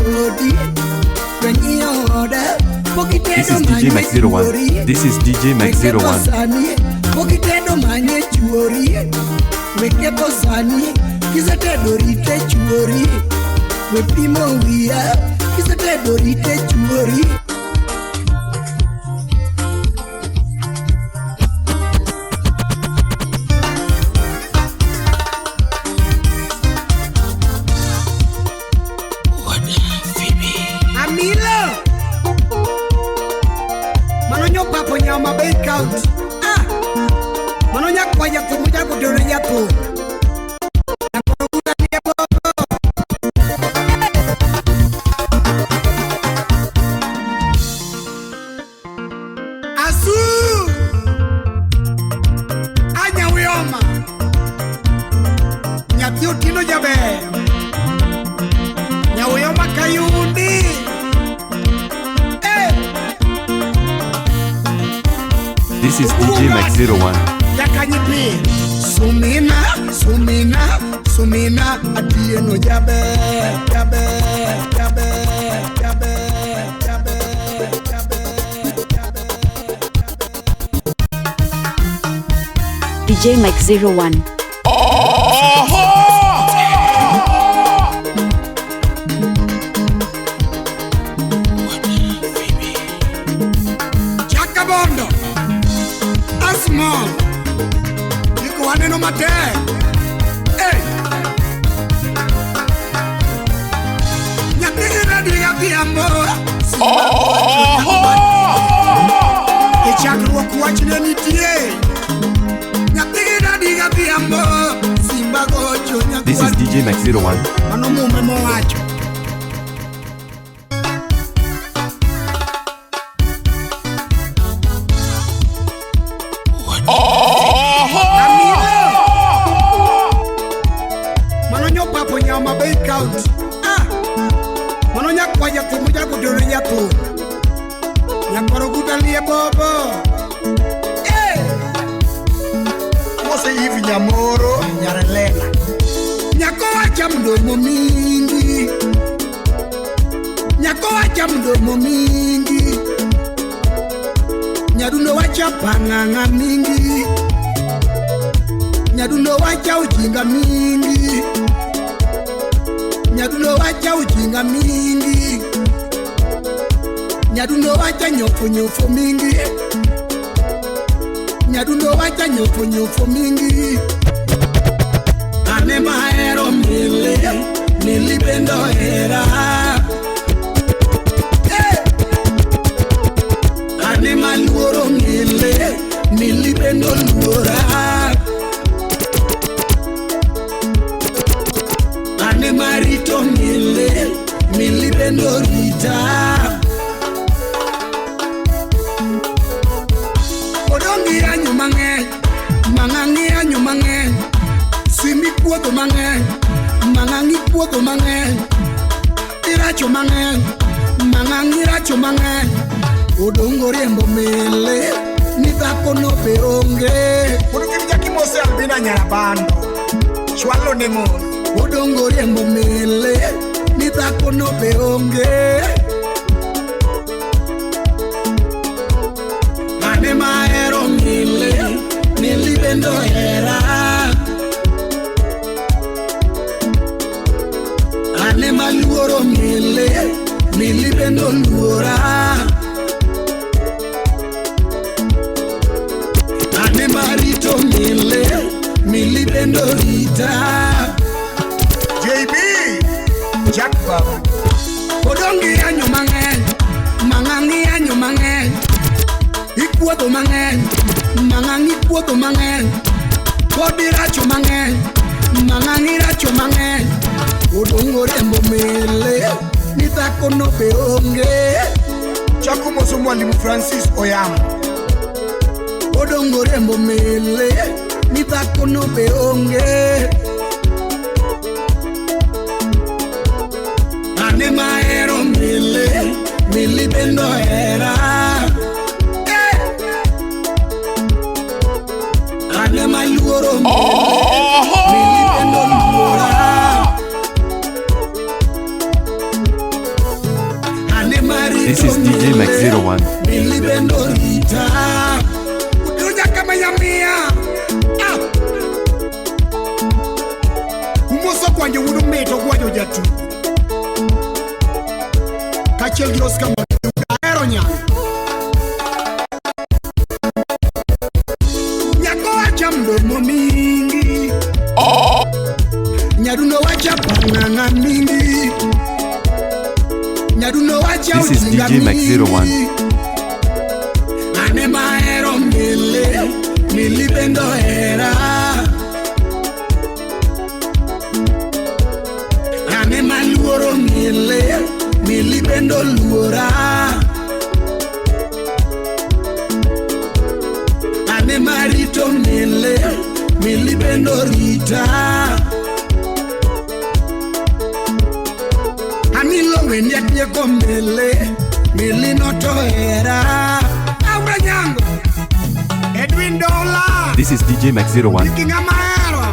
odi. Weng'iyo oda. Pok itedo This is DJ manye Mac 01. chuori. This is DJ Mac Weketho 01. sani. Pok itedo manye chuori. Weketho sani. Kisetedo rite chuori. Wepimo wiya. Kisetedo rite chuori. Amilo Mano nyopapo nyama Bay County. Ah! Mano nyakwa jathum mochako tero jathum. Asu! Anya uyoma. Nyathi Otieno jaber. Nyawiyoma kayundi. Eh! This is DJ Mac 01. Jakanyipi Sumina, sumina, sumina Atieno jaber, jaber, jaber, jaber, jaber, jaber, jaber. DJ Mike 01. Chakabondo Asmol Iko waneno matek Hey! Nyathi gi adhiambo E chakruok wach ne nitie Nyathi gi dadi adhiambo Simba gocho This is nyakwar DJ Mac 01. Mano mume mowacho Amilo Mano nyopapo nyama Bay County. Ah! Mano nyakwa jathum mochako tero jathum. Nyakwar Oguta lie bobo. Eh! Mose Eve Nyamoro Nyarelena. Nyako wacha mdomo mingi. Nyako wacha mdomo mingi. Nyadundo wacha pang'ang'a mingi. Nyadundo wacha ujinga mingi. Nyadundo wacha ujinga mingi. Nyadundo wacha nyofu nyofu mingi. Nyadundo wacha nyofu nyofu mingi. Ane mahero mili, mili bendo hera. Eh! Ane maluoro mili, mili bendo luora. Ane marito mili, mili bendo rita. Odongi anyo mang'eny, mang'ang'i anyo mang'eny. Simbi kuodho mang'eny, mang'ang'i kuodho mang'eny. Iracho mang'eny, mang'ang'i iracho mang'eny. Odongo riembo mele, ni dhako no be onge. Mondo kik jaki Mose Albina Nyarabando. Chwalo ne mos. Odongo riembo mele, ni dhako no be onge. Ane mahero mele, mili bendo hera. Ane maluoro mele, mili bendo luora. Ane marito mele, mili bendo rita. JB Jack Baba. Odongi anyo mang'eny, mang'ang'i anyo mang'eny. Ikuodho mang'eny, mang'ang'i kuodho mang'eny. Pod iracho mang'eny, mang'ang'i racho mang'eny. Odongo riembo mele, ni dhako no be onge. Chako moso Mwalimu Francis Oyamo. Odongo riembo mele, ni dhako no be onge. Ane mahero mele, mili bendo hera. Eh! Ane maluoro mele, mili bendo luora. This is DJ Max 01. Mili bendo rita. Udunya kama yamia. Ah. Umoso kwanje wudu meto gwanyo jatu. Kachiel gi Oscar Ahero nyako. Nyako wacha mdomo mingi. Nyadundo wacha pang'ang'a mingi. Nyadundo wacha This is ujinga DJ Max 01. mingi. Ane mahero mili, mili bendo hera. Ane maluoro mili, mili bendo luora. Ane marito mili, mili bendo rita. Anilo weni atieko mili, mili notohera. Aura nyango, Edwin Dola. This is DJ Max 01. Niki ng'ama ahero.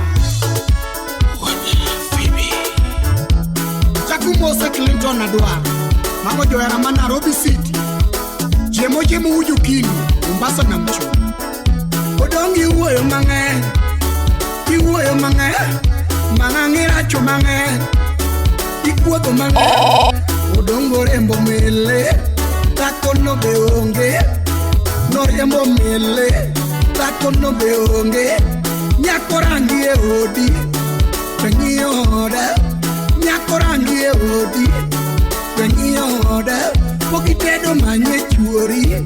Chakumose Clinton adwaro. Mago johera ma Nairobi City. Chiemo chiemo uju kinu, Mombasa na mcho. Odong' iwuoyo mang'eny, iwuoyo mang'eny, mang'ang' iracho mang'eny, ikuodho mang'eny. Odongo rembo mele, dhako no be onge, noriembo mele, dhako no be onge. Nyako rangi e odi, weng'iyo oda. Nyako rangi e odi, weng'iyo oda. Pok itedo manye chuori,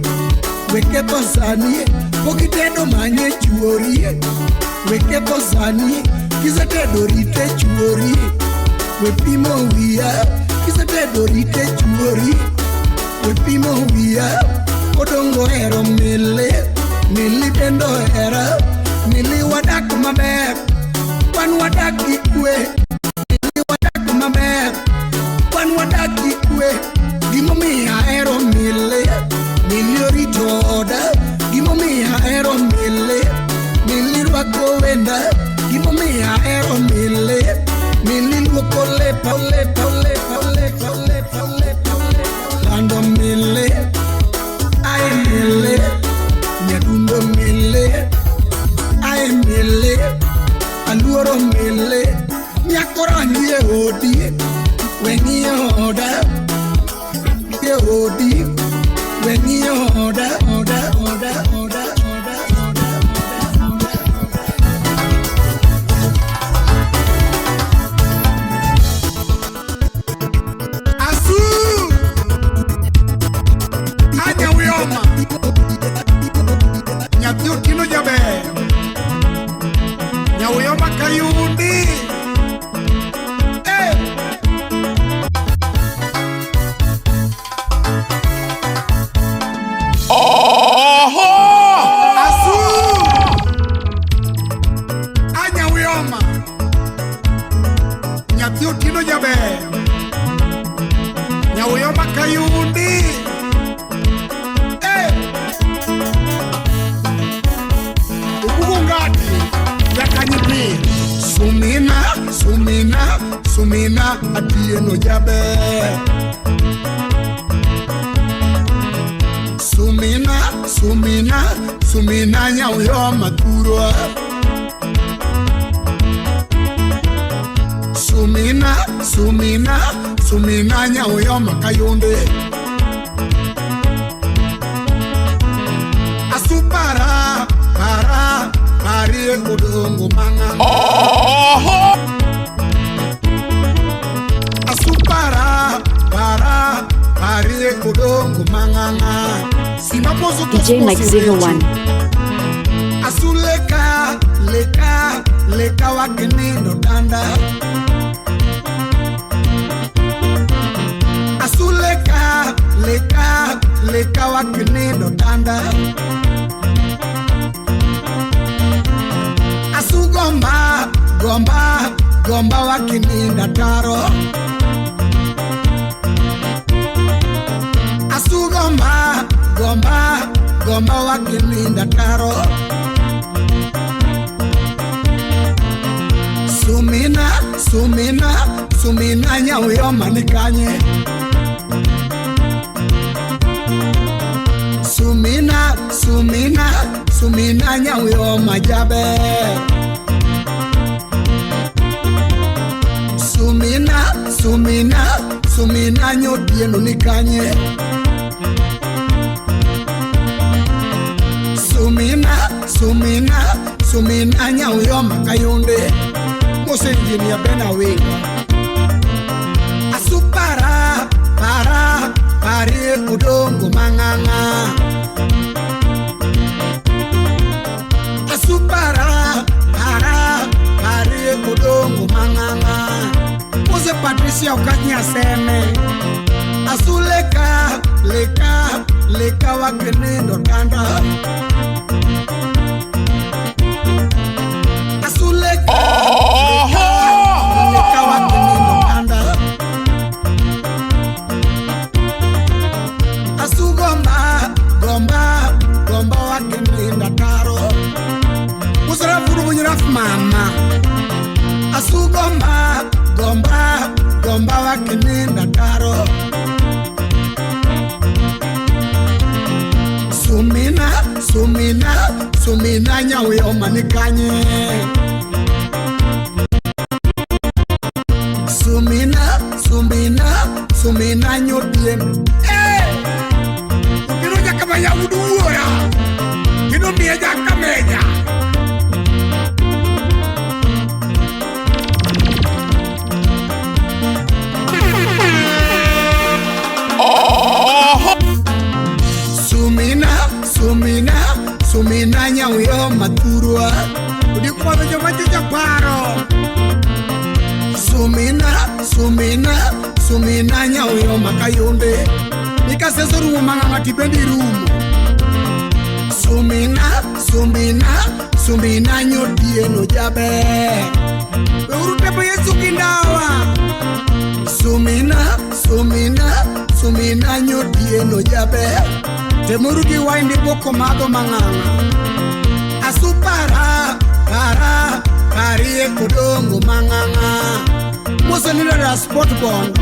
weketho sani. Pok itedo manye chuori, weketho sani. Kisetedo rite chuori, wepimo wiya. Kisetedo rite chuori, wepimo wiya. Odongo hero mili, mili bendo hera. Mili wadak maber, wan wadak gi kwe. Mili wadak maber, wan wadak gi kwe. Gimomiyo ahero mili, mili orito oda. Gimomiyo ahero mili, mili rwako wenda. Gimomiyo ahero mili, mili luoko lepa, lepa, lepa, lepa, lepa, lepa, lepa. Lando mili, ae mili, nyadundo mili, ae mili, aluoro mili. Nyako rangi e odi, weng'iyo oda. E odi, weng'iyo oda, oda, oda, oda, oda, oda, oda, oda. Asu! Anya Uyoma. Nyathi Otieno jaber. Nyauyoma kayudi. Eh! Asu! Anya Uyoma. Nyathi Otieno jaber. Nyauyoma kayudi. Eh! Ubugu ngati jakanyi Sumina, sumina, sumina Atieno jaber. Sumina, sumina, sumina Nyauyoma thurwa. Sumina, sumina, sumina Nyauyoma kayunde. Asupara, para, parie odongo manga. Asupara, para, parie odongo manganga. Simaposo DJ Mike 01. Asuleka, leka, leka wakinindo danda. Asuleka, leka, leka wakinindo danda. Asugomba, gomba, gomba wakininda taro. Asugomba, gomba, gomba wakininda taro. Sumina, sumina, sumina Nyauyoma ni kanye. Sumina, sumina nyauyo majabe. Sumina, sumina, sumina nyotieno nikanye. Sumina, sumina, sumina nyauyo makayunde. Mose engineer Bena Winga. Asupara, para, pare udongo manganga. Asupara, para, pare udongo manganga. Mose Patricia okanya seme. Asuleka, leka, leka wakenindo tanda. Asuleka, leka, leka wakenindo tanda. Asugomba, gomba, gomba wakeninda taro. Usrafuru bunyrafu mama. Asugomba, gomba, gomba wakeninda taro. Sumina, sumina, sumina nyauyo manikanye. Sumina, sumina, sumina nyotien. Eh! Ukino jakama ya uduora. Kino mie jakameja. Sumina, sumina, sumina nyauyo maturwa. Udikuwa joma chucha paro. Sumina, sumina, sumina nyauyo makayunde. Nikaseso rumo manganga tibendi rumo. Sumina, sumina, sumina nyotieno jabe. Weurute Yesu kindawa. Sumina, sumina, sumina nyotieno jabe. Temurugi waindi boko mago manganga. Asupara, para, parie kodongo manganga. Mose nila sport bond.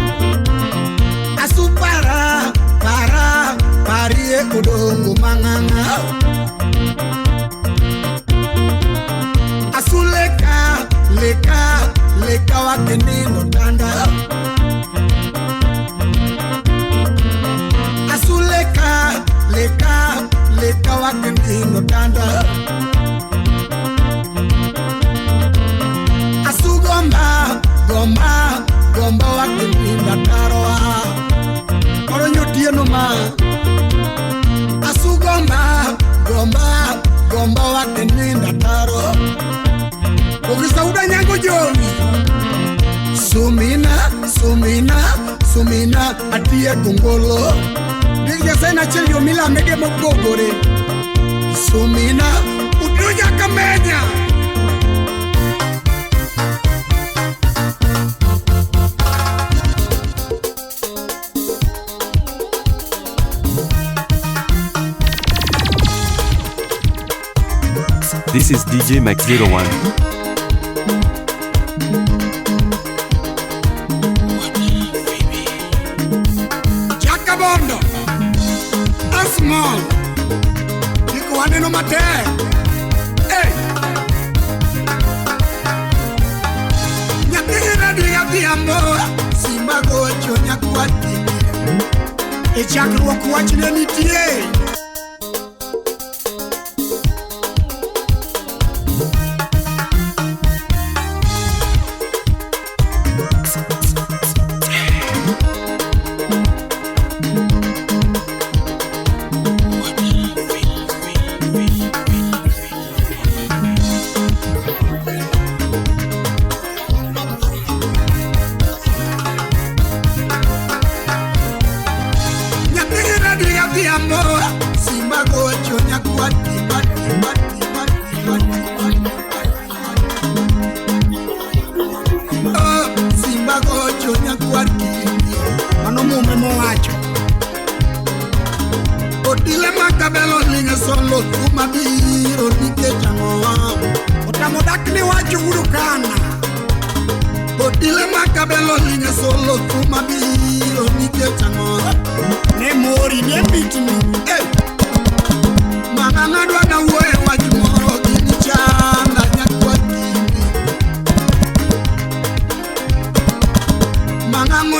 Asupara, para, parie kodongo manganga. Asuleka, leka, leka wakenino tanda. Asuleka, leka, leka wakenino tanda. Asugomba, gomba, gomba wakeninda taroa. Koro nyotieno ma. Asugomba, gomba, gomba wakeninda taro. Okisauda nyango joni. Sumina, sumina, sumina atie kongolo. Nige sena chelio mila mege mopogore. Sumina, udunya kamenya. This is DJ Max 01. Chakabondo Asmall Iko waneno matek. Hey! Nyathigi radi adhiambo Simba gocho nyakwati. E chakruok wach ne nitie.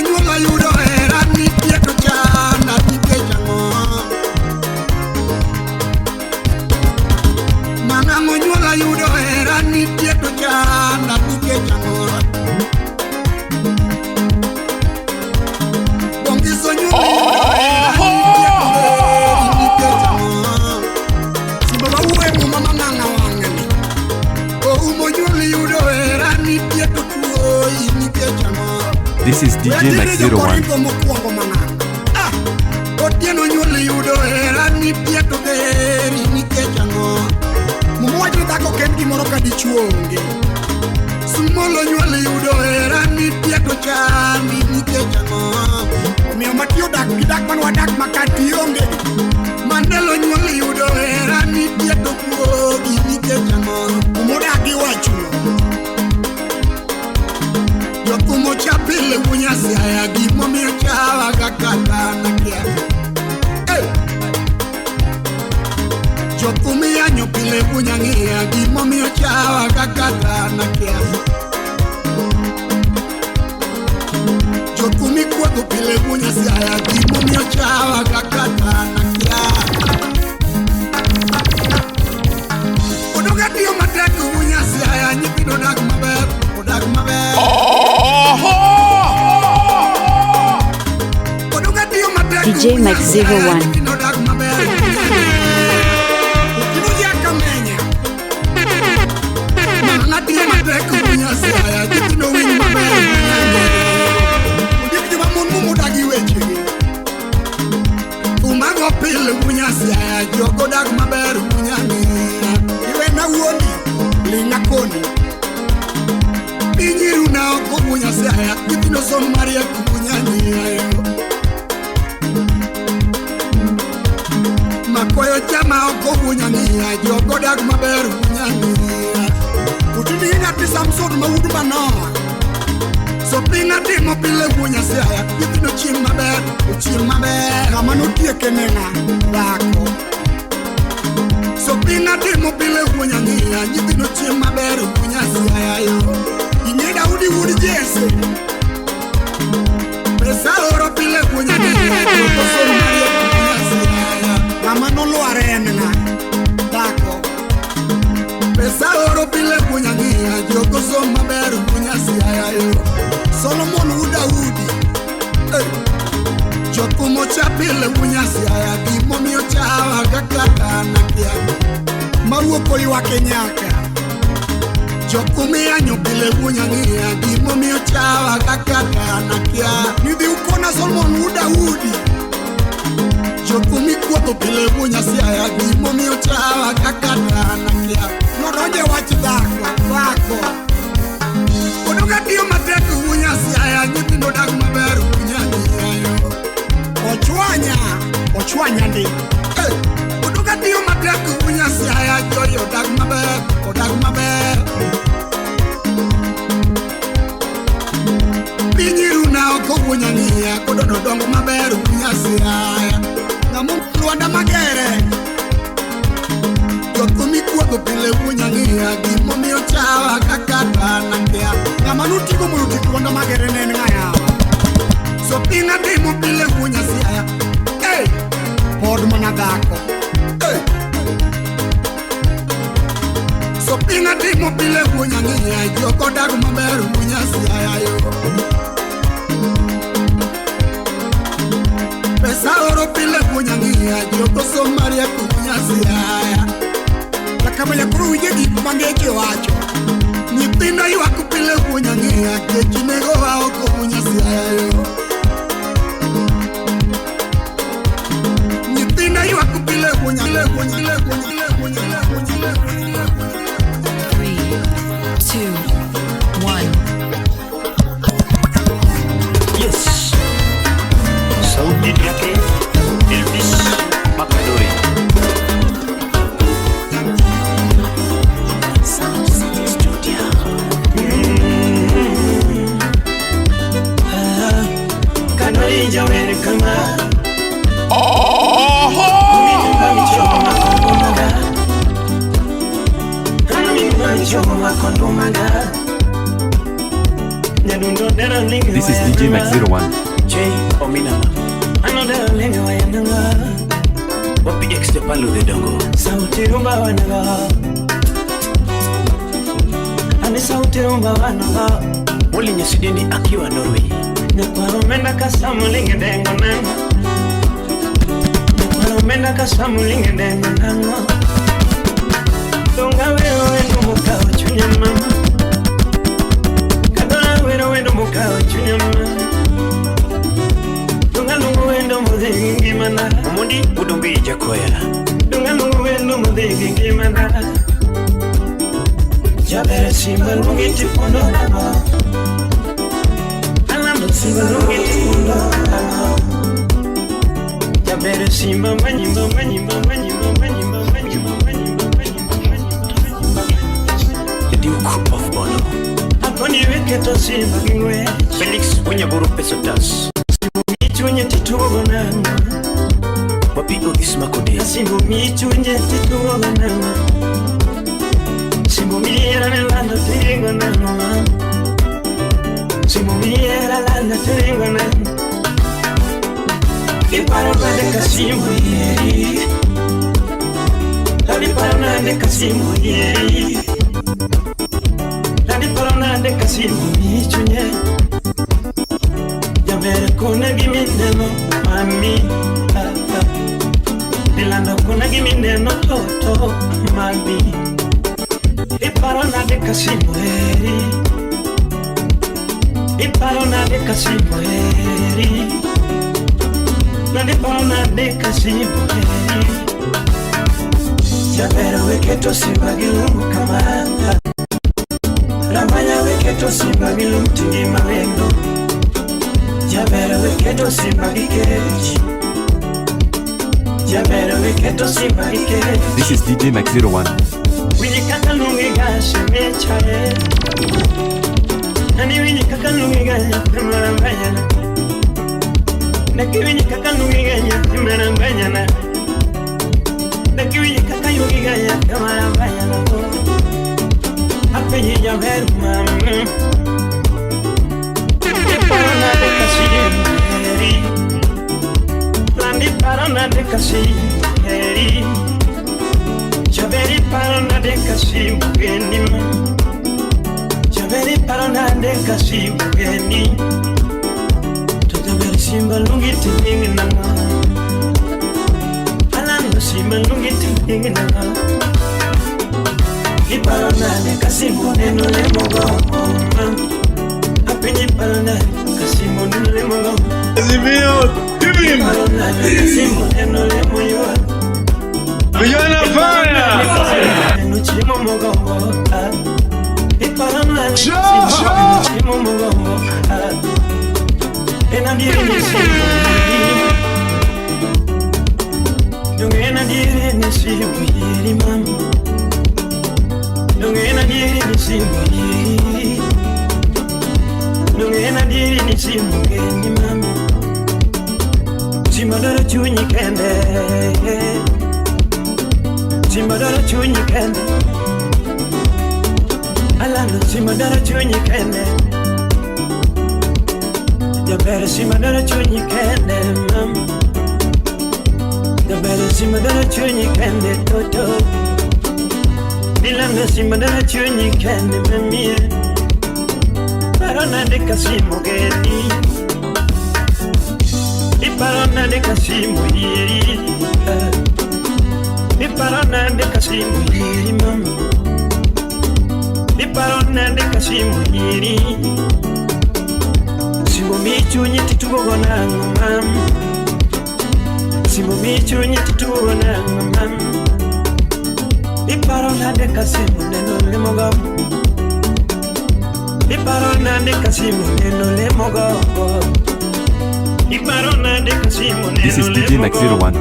Mang'ang'o nyuola yudo hera nitie to chanda nikech ang'o? Mang'ang'o nyuola yudo hera nitie to chanda nikech ang'o? Bongiso nyuola yudo hera nitie to heri nikech ang'o? Simba wawuoye muma mang'ang'a wang'ni. Oumo nyuol yudo hera nitie to tuoyi nikech ang'o? This is DJ Max 01. Jokorintho mokwongo mang'ang'a. Ah! Otieno nyuol yudo hera nitie to heri nikech ang'o? Muma wacho ni dhako ok en gimoro ka dichuo onge. Smolo nyuol yudo hera nitie to chandi nikech ang'o? Omiyo mati odak gi dak man wadak makati onge. Mandelo nyuol yudo hera nitie to kuogi nikech ang'o? Muma odak gi wachno. Jothumo cha pile wunyasiaya gimomiyo chawa kaka dhano kia. Hey! Jothum yanyo pile wunyang'iya gimomiyo chawa kaka dhano kia. Jothum ikuodho pile wunyasiaya gimomiyo chawa kaka dhano kia. Odoga tiyo matek wunyasiaya nyithindo odak maber, odak maber. Odoga tiyo matek DJ Max wunyasiaya 01. nyithindo odak maber. Okino jakamenya. Mang'ang'a tiyo matek wunyasiaya nyithindo winj maber wunyang'eyo. Ondiek joma mon mumudagi wechegi. Umago pile wunyasiaya jogo dak maber wunyang'eyo. Iwena wuondi, ling'a koni. Piny iruna oko wunyasiaya nyithindo som mariek wunyang'eyo. Makoyo chama oko wunyang'iya jogo dak maber wunyang'iya. Utindi gi nyathi Samson ma wuod Manoa. Sopinga timo pile wunyasiaya nyithindo chiem maber, ochiem maber. Ng'ama notieke ne ng'a? Dhako. Sopinga timo pile wunyang'iya nyithindo chiem maber wunyasiaya yo. Ing'e Daudi wuod Jesse. Pesa oro pile wunyang'iya jogo som mariek wunyasiaya. Ng'ama nolwar en ng'a? Dhako. Pesa oro pile wunyang'iya jogo som maber wunyasiaya yo. Solomon wuod Daudi. Hey. Jothumo cha pile wunyasiaya gimomiyo chawa kaka dhano kia. Maruok oywak e nyaka. Jothum yanyo pile wunyang'iya gimomiyo chawa kaka dhano kia. Nidhi ukona Solomon wuod Daudi. Jothum ikuodho pile wunyasiaya gimomiyo chawa kaka dhano kia. Nodonje wach dhako, dhako. Odoga tiyo matek wunyasiaya nyithindo dak maber wunyang'iya. Ochwanya, ochwanya ndi. Hey! Odoga tiyo matek wunyasiaya joyo odak maber, odak maber. Piny iruna oko wunyang'iya kododo dongo maber wunyasiaya. Ng'amo Lwanda Magere. Jothum ikuodho pile wunyang'iya gimomiyo chawa kaka dhano kia. Ng'ama notigo mondo otiek Lwanda Magere ne en ng'a yawa? Sopinga timo pile wunyasiaya. Hey! Pod mana dhako. Hey! Sopinga timo pile wunyang'iya jogo dak maber wunyasiaya yo. Pesa oro pile wunyang'iya jogo som mariek wunyasiaya. Jakamanya koro winje gik ma ngeche wacho. Nyithindo ywak pile wunyang'iya kech nego wa oko wunyasiaya yo. Nyithindo ywak pile wunyang'iya wunyang'iya wunyang'iya wunyang'iya wunyang'iya wunyang'iya. 3, 2, 1. Yes. Sauti yake Elvis Makadori. Sound City Studio. Kanori jawer kama. Minimba michoma kondumaga. This is DJ Max 01. J Ominama. Wapi ex de Palo de Dongo. Sauti rumba wanaga. Ani sauti rumba wanaga. Muli Nyasidini akiwa Norway. Nyakwaro kasamu linge dengo nango. Nyakwaro kasamu linge dengo nango. Donga wero wendo mukao chunya mama. Kadora wero wendo mukao chunya mama. Donga lungu wendo mudhingi mana. Omondi Udombi Jakoya. Donga lungu wendo mudhingi mana. Jabere simba lungi tipondo nango. Alando simba lungi tipondo nango. Jabere simba manyimba manyimba manyimba manyimba manyimba manyimba manyimba. The Duke of Bono. Akoni weke to simba gingwe. Felix Onyaburu Pesotas. Michunye titugo nango. Wapi Oismakode. Simba michunye titugo nango. Simba miera nelando tingo nango. Simba miera lando tingo nango. Iparo nande kasimu yeri. Iparo nande kasimu yeri. Iparo nande kasimu michunye. Jabere kuna gimineno mami. Dilando kuna gimineno toto mami. Iparo nande kasimu eri. Iparo nande kasimu eri. Nande paro nande kasimu eri. Jabere weketo simba gilumu kamanga. Ramanya weketo simba gilumu tingi mawendo. Jabere weketo simba gikeji. Jabere weketo simba gikeji. This is DJ Max 01. Winyi kaka lungi gashe mechae. Nani winyi kaka lungi ganya timarambanyana. Naki winyi kaka lungi ganya timarambanyana. Naki winyi kaka lungi ganya timarambanyana. Apenyi jaberu mami. Parona de kasiri. Landi parona de kasiri. Jaberi parona de kasimu geni. Jaberi parona de kasimu geni. To jaberi simba lungi tingi nanga. Alando simba lungi tingi nanga. Iparona de kasimu neno lemogo. Apenyi parona kasimu neno lemogo. Iparona de kasimu neno lemoyo. Vijana fire! Simadara chunyi kende. Alando simadara chunyi kende. Jabere simadara chunyi kende mam. Jabere simadara chunyi kende toto. Dilando simadara chunyi kende mamie. Parona de kasimu geni. Iparona de kasimu yeri. Iparona de kasimu yeri mama. Iparona de kasimu yeri. Simbo michunye titugo nango mama. Simbo michunye titugo nango mama. Iparona de kasimu neno lemogo. Iparona de kasimu neno lemogo. Iparona de kasimu neno lemogo. This is DJ Max 01.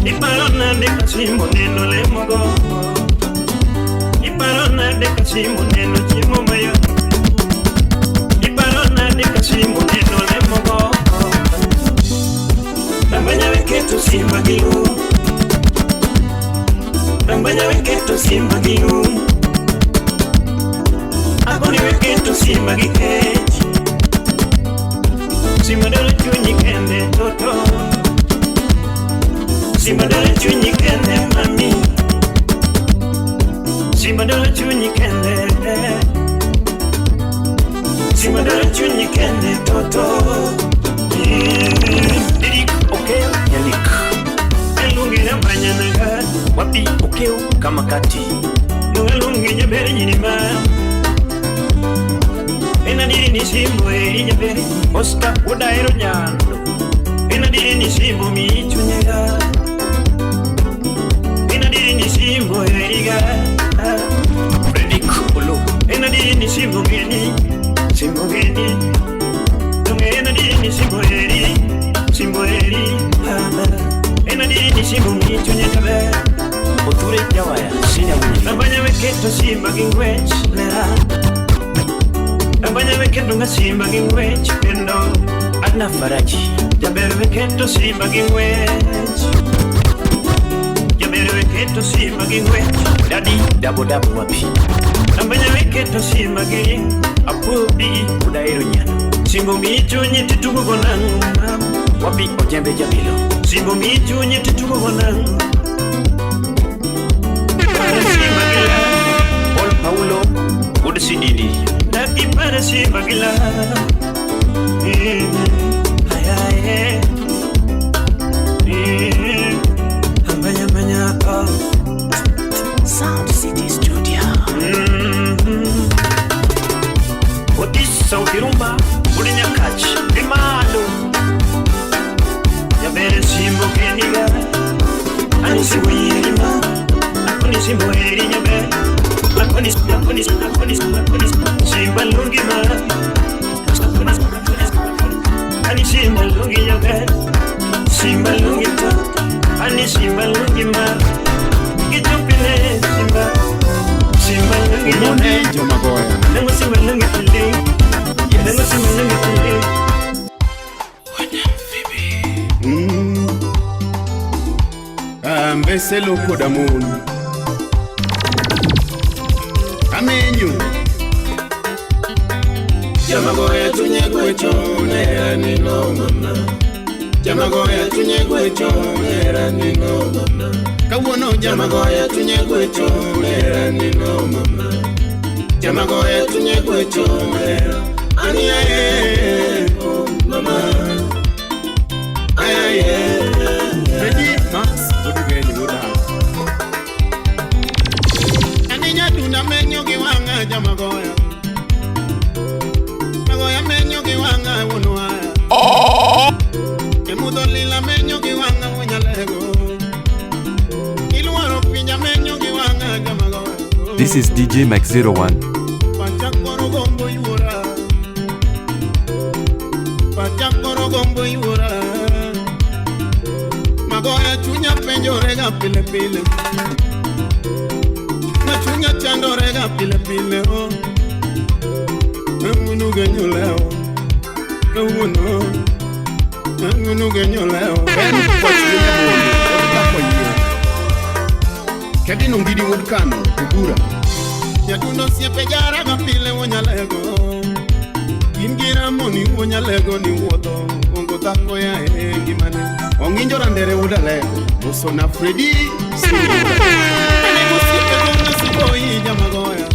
Iparona de kasimu neno lemogo. Iparona de kasimu neno chimo mayo. Iparona de kasimu neno lemogo. Rambanya weketo simba gilu. Rambanya weketo simba gilu. weketo simba gi kech. Simba dolo chunyi kende toto. Simba dolo chunyi kende mami. Simba dolo chunyi kende. Simba dolo chunyi kende toto. Eric Okeo Nyalik. Elungi na manyanaga. Wapi Okeo Kamakati. Nungalungi nyaberi nyinima. Enadiri ni simbo eri nyaberi. Oscar Udaero Nyando. Enadiri ni simbo michunyega. Enadiri ni simbo eriga. Fredrick Olo. Enadiri ni simbo geni. Simbo geni. Tunge enadiri ni simbo eri. Simbo eri. Enadiri ni simbo michunyega. Oture Jawaya Sina Wini. Nabanya weketo simba gingwech lera. Nabanya weketo nga simba gingwech kendo. Adna Faraji. Jaber weketo simba gingwech. Jaber weketo simba gingwech. Dadi Dabo Dabo wapi. Nabanya weketo simba gi Apo Bigi Udaero Nyano. Simbo michunyi titugo gonango. Wapi Ojembe Jabilo. Simbo michunyi titugo gonango. Paul Paulo Udsididi. Daki para simba gila. Ay ay. Amanya manya oh. Sound City Studio. Otis Sauti Rumba Ulinyakach Imalo. Yabere simbo keniga. Anisi wirima. Akoni simbo eri nyabe. Akoni akoni akoni akoni simba lungi ma. Ani simba lungi nyabe. Simba lungi ta. Ani simba lungi ma. Kichupile simba. Simba lungi nyabe. Jomagoya. Nengo simba lungi tuli. Nengo simba lungi tuli. Ambeselo koda mon. Amenyo. Jamagoya chunye gwecho nera ni no mama. Jamagoya chunye gwecho nera ni no mama. Kawuono jamagoya chunye gwecho nera ni no mama. Jamagoya chunye gwecho nera ani aye oh mama. Aye aye. Ready Max Odugeni Wuda. Ani nyadunda menyo gi wanga jamagoya. Magoya menyo gi wanga wuonwa. Emudho lila menyo gi wanga wunyalego. Iluoro pinja menyo gi wanga jamagoya. This is DJ Max 01. Pacha koro gombo yuora. Pacha koro gombo yuora. Magoya chunya penjorega pile pile. Na chunya chandorega pile pile oh. Angunu genyo leo. Kawuono. Angunu genyo leo. Ben kwach gi nyabondo od kako yie. Kevin Ongidi wuod Kano Ogura. Nyadundo osiepe jaraga pile wuonyalego. In gi Ramoni wuonyalego ni wuotho. Ongo dhako ya e ngimane. Ong'injo randere wuod Alego. Osona Fredi. Anego osiepe gona siboi jamagoya.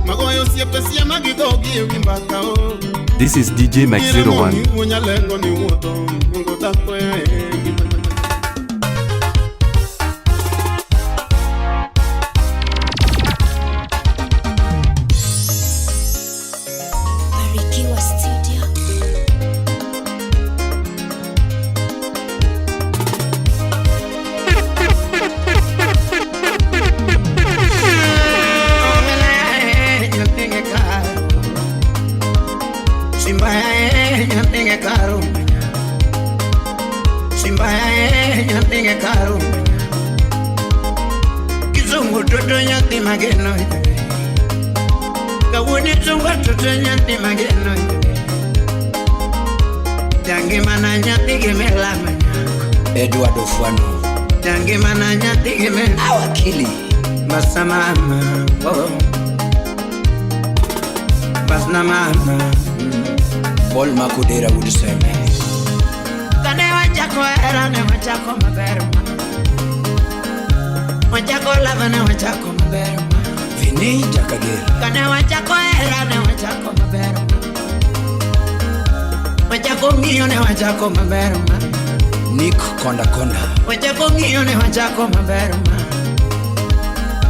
Magoyo osiepe siema gi dhogi e wi mbaka o. This is DJ Max 01. Wuonyalego ni wuotho. Ongo dhako ya e ngimane. Barikiwa Studio. Kizungu toto nyathi mageno. Kawuono sungu toto nyathi mageno. Jangimana nyathi gimelamanya. Edward Ofwano. Tangimana nyathi gi min. Awakili. Basa mama. Oh. Basna mama. Paul Makudera wuod Seme. Kane wachako hera ne wachako maber ma. Wachako love ne wachako maber ma. Vini Jakager. Kane wachako hera ne wachako maber ma. Wachako ng'iyo ne wachako maber ma. Nick Konda Konda. Wachako ng'iyo ne wachako maber ma.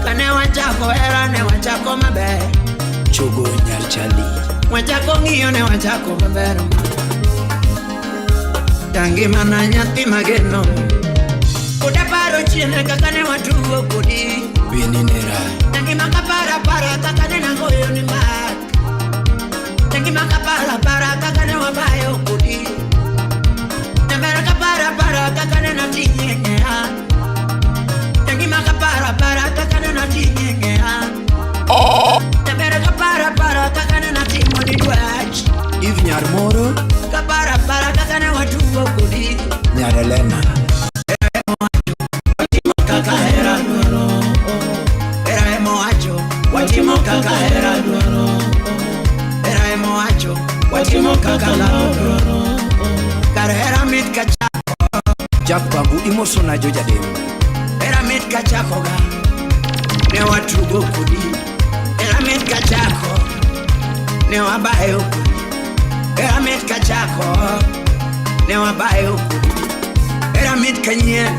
Kane wachako hera ne wachako maber. Chogo Nyarchali. Wachako ng'iyo ne wachako maber ma. Tangimana nyathi mageno. Koda paro chien kaka ne watugo kodi. Bini Nera. Tangima kapara para kaka ne nagoyo ni mak. Tangima kapara para kaka ne wabayo kodi. Nyamera kapara para kaka ne nating'eng'ea. Tangima kapara para kaka ne nating'eng'ea. Nyamera kapara para kaka ne natimo ni dwach. Eve Nyarmoro. Kapara para kaka ne watugo kodi. Nyar Elena. Kaka hera dwaro. Hera emowacho. Watimo kaka hera dwaro. Hera emowacho. Watimo kaka love dwaro. Kar hera mit ka chako. Jack Babu imosona jo jadem. Hera mit ka chako ga. Ne watugo kodi. Hera mit ka chako. Ne wabayo kodi. Hera mit ka chako. Ne wabayo kodi. Hera mit ka nyien.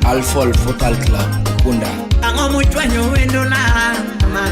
Alfol Football Club, Ukunda. Ang'o mochwanyo wendo na ma.